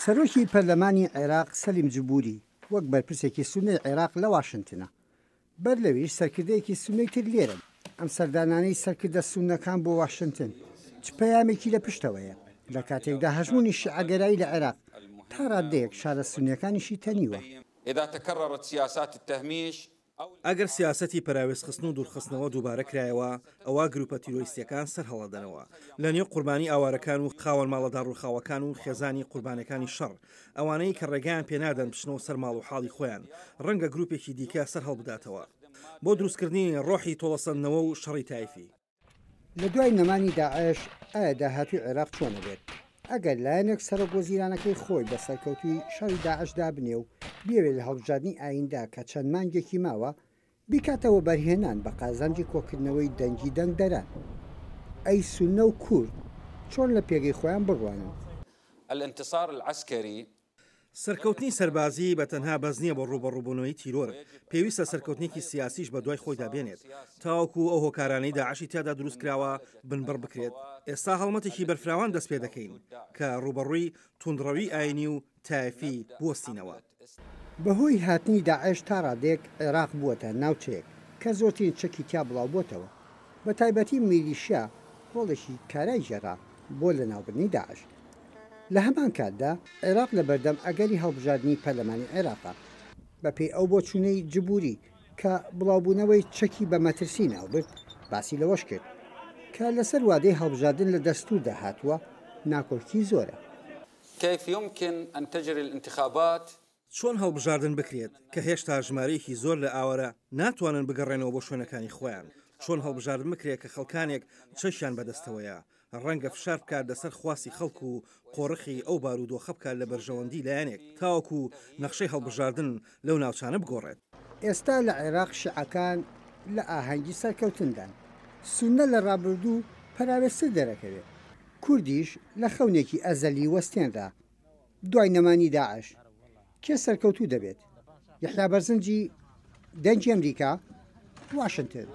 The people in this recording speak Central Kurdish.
سەرۆکی پەرلەمانی عێراق سەلیم جبوری وەک بەرپرسێکی سوننەی عێراق لە واشنتنە. بەر لەویش سەرکردەیەکی سوننەی تر لێرە بوو. ئەم سەردانانەی سەرکردە سوننەکان بۆ واشنتن چ پەیامێکی لە پشتەوەیە؟ لە کاتێکدا هەژموونی شیعەگەرایی لە عێراق تا ڕاددەیەک شارە سوننیەکانیشی تەنیوە. ئەگەر سیاسەتی پەراوێزخستن و دوورخستنەوە دووبارە کرایەوە، ئەوا گروپە تیرۆریستییەکان سەرهەڵدەدەنەوە لە نێو قوربانی ئاوارەکان و خاوەن ماڵە داڕووخاوەکان و خێزانی قوربانیەکانی شەڕ، ئەوانەی کە ڕێگایان پێنادەن بچنەوە سەر ماڵ و حاڵی خۆیان، ڕەنگە گروپێکی دیکە سەرهەڵبداتەوە بۆ دروستکردنی ڕۆحی تۆڵەسەندنەوە و شەڕی تایفی. لە دوای نەمانی داعش ئایا داهاتووی عێراق چۆن ئەبێت؟ ئەگەر لایەنێک سەرۆک وەزیرانەکەی خۆی بە سەرکەوتووی شەڕی داعش دابنێ و بیەوێ لە هەڵبژاردنی ئایندە کە چەند مانگێکی ماوە بیکاتە وەبەرهێنان بە قازانجی کۆکردنەوەی دەنگی دەنگدەران. ئەی سوننە و کورد چۆن لە پێگەی خۆیان بڕوانن؟ الانتصار العسکری. سەرکەوتنی سەربازی بە تەنها بەس نییە بۆ ڕووبەڕووبوونەوەی تیرۆر، پێویستە سەرکەوتنێکی سیاسیش بەدوای خۆیدا بێنێت تاوەکو ئەو هۆکارانەی داعشی تیادا دروستکراوە بنبڕ بکرێت. ئێستا هەڵمەتێکی بەرفراوان دەستپێدەکەین کە ڕووبەڕووی توندڕەوی ئاینی و تایەفی بوەستینەوە. بەهۆی هاتنی داعش تا ڕادەیەک عێراق بووەتە ناوچەیەک کە زۆرترین چەکی تیا بڵاوبووەتەوە، بەتایبەتی میلیشیا ڕۆڵێکی کارای گێڕا بۆ لەناوبردنی داعش. لە هەمان کاتدا عێراق لەبەردەم ئەگەری هەڵبژاردنی پەرلەمانی عێراقە. بەپێی ئەو بۆچوونەی جبوری کە بڵاوبوونەوەی چەکی بە مەترسی ناوبرد، باسی لەوەش کرد، کە لەسەر وادەی هەڵبژاردن لە دەستووردا هاتووە، ناکۆکی زۆرە. كيف يمكن أن تجري الانتخابات؟ چۆن هەڵبژاردن بکرێت کە هێشتا ژمارەیەکی زۆر لە ئاوارە ناتوانن بگەڕێنەوە بۆ شوێنەکانی خۆیان؟ چۆن هەڵبژاردن بکرێت کە خەڵکانێک چەکیان بەدەستەوەیە؟ ڕەنگە فشار بکات لەسەر خواستی خەڵک و قۆرخی ئەو بارودۆخە بکات لە بەرژەوەندی لایەنێک تاوەکو نەخشەی هەڵبژاردن لەو ناوچانە بگۆڕێت. ئێستا لە عێراق شیعەکان لە ئاهەنگی سەرکەوتندان، سوننە لە ڕابردوو پەراوێزتر دەرەکەوێت، کوردیش لە خەونێکی ئەزەلی وەستێنرا دوای نەمانی داعش کێ سەرکەوتوو دەبێت؟ یەحیا بەرزنجی، دەنگی ئەمریکا، واشنتن.